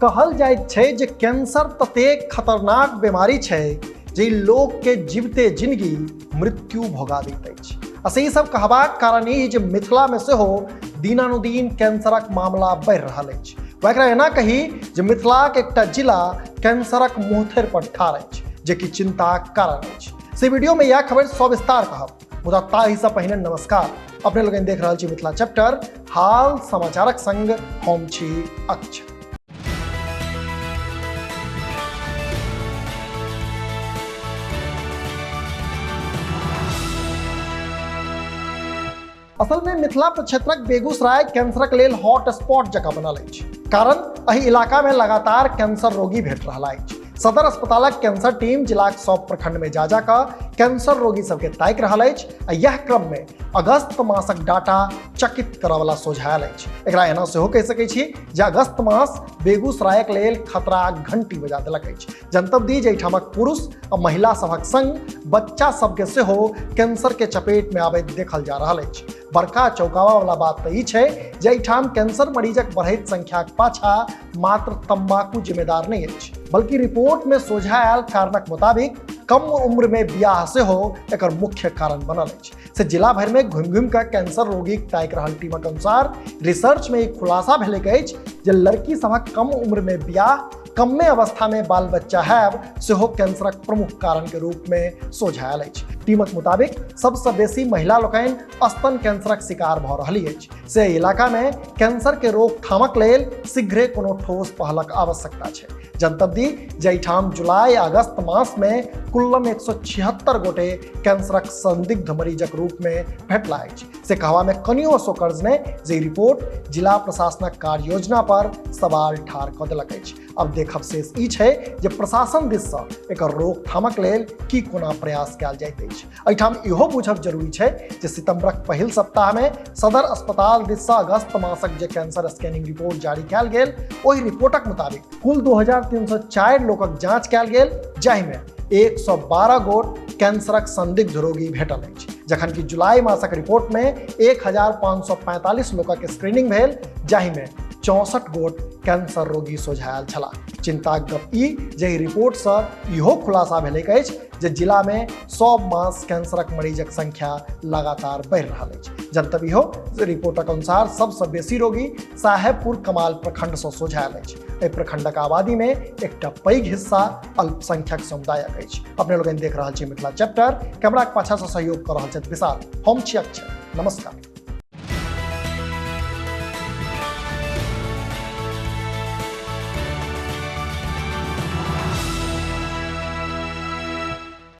कहल जाइत छै जे कैंसर ततेक खतरनाक बीमारी छै जे लोक के जीवते जिंदगी मृत्यु भोगा दैत अछि। आ से ई सब कहबाक कारण ई जे मिथिला में सेहो दिनानुदिन कैंसरक मामला बढ़ि रहल अछि। वा एकरा एना कही जे मिथिलाक एकटा जिला कैंसरक मुँहथरि पर ठाढ़ अछि, जे कि चिंताक कारण अछि। से वीडियो में यह खबर सविस्तार कहब, मुदा ताहिसँ पहिने नमस्कार। अपने लोकनि देख रहल छी मिथिला चैप्टर हाल समाचारक संग हम छी अक्षय। असल में मिथिला क्षेत्रक बेगूसराय कैंसरक लेल हॉट स्पॉट जकाँ बनल अछि, कारण एहि इलाका में लगातार कैंसर रोगी भेट रहल अछि। सदर अस्पतालक कैंसर टीम जिलाक सब प्रखंड में जा जा कऽ कैंसर रोगी सबके ताकि रहल अछि आ यह क्रम में अगस्त मासक डाटा चकित करऽवला सोझायल अछि। एकरा एना सेहो कहि सकै छी जे अगस्त मास बेगूसरायक लेल खतराक घंटी बजा देलक अछि। जनतब दी जे एहिठामक पुरुष आ महिला सभक संग बच्चा सबके सेहो कैंसर के चपेट में आबैत देखल जा रहल अछि। बड़का चौंकावा वाला बात तऽ ई छै जे एहिठाम कैंसर मरीजक बढ़ैत संख्याक पाछा मात्र तंबाकू जिम्मेदार नहि अछि, बल्कि रिपोर्ट में सोझा आयल कारणक मुताबिक कम उम्र में बियाह सेहो एकर मुख्य कारण बनल अछि। से जिला भरि में घुमि घुमि कऽ कैंसर रोगीक ताकि रहल टीमक अनुसार रिसर्च में ई खुलासा भेलैक अछि जे लड़की सभक कम उम्र में बियाह, कम्मे अवस्था में बाल बच्चा हैब सेहो कैंसरक प्रमुख कारण के रूप में सोझा आयल अछि। टीमक मुताबिक सबसँ बेसी महिला लोकनि स्तन कैंसरक शिकार भऽ रहली अछि। से एहि इलाका में कैंसर के रोकथामक लेल शीघ्रे कोनो ठोस पहलक आवश्यकता छै। जनतब दी जे एहिठाम जुलाई अगस्त मास में कुल्लम 176 गोटे कैंसरक संदिग्ध मरीजक रूप में भेटला अछि। से कहवा में कनियो असौकर्य नहि जे ई रिपोर्ट जिला प्रशासनक कार्य योजना पर सवाल ठाढ़ कऽ देलक अछि। अब देखब शेष ई छै जे प्रशासन दिससँ एकर रोकथामक लेल की कोना प्रयास कयल जाइत अछि। एहिठाम इहो बुझब जरूरी छै जे सितंबरक पहिल सप्ताह में सदर अस्पताल दिससँ अगस्त मासक जे कैंसर स्कैनिंग रिपोर्ट जारी कयल गेल, ओहि रिपोर्टक मुताबिक कुल 2304 लोकक जांच कयल गेल, जाहिमे 112 गोट कैंसरक संदिग्ध रोगी भेटल अछि। जखनकि जुलाई मासक रिपोर्ट में 1545 लोकक स्क्रीनिंग भेल, जाहिमे 64 गोट कैंसर रोगी सोझायल छलाह। चिंताक गप ई जे एहि रिपोर्टसँ इहो खुलासा भेलैक अछि जे जिला में सब मास कैंसरक मरीजक संख्या लगातार बढ़ि रहल अछि। जनतब इहो जे रिपोर्टक अनुसार सबसँ बेसी रोगी साहेबपुर कमाल प्रखंडसँ सोझायल अछि। एहि प्रखंडक आबादी में एकटा पैघ हिस्सा अल्पसंख्यक समुदायक अछि। अपने लोकनि देख रहल छी मिथिला चैप्टर, कैमराक पाछासँ सहयोग कऽ रहल छथि विशाल, हम छी अक्षय, नमस्कार।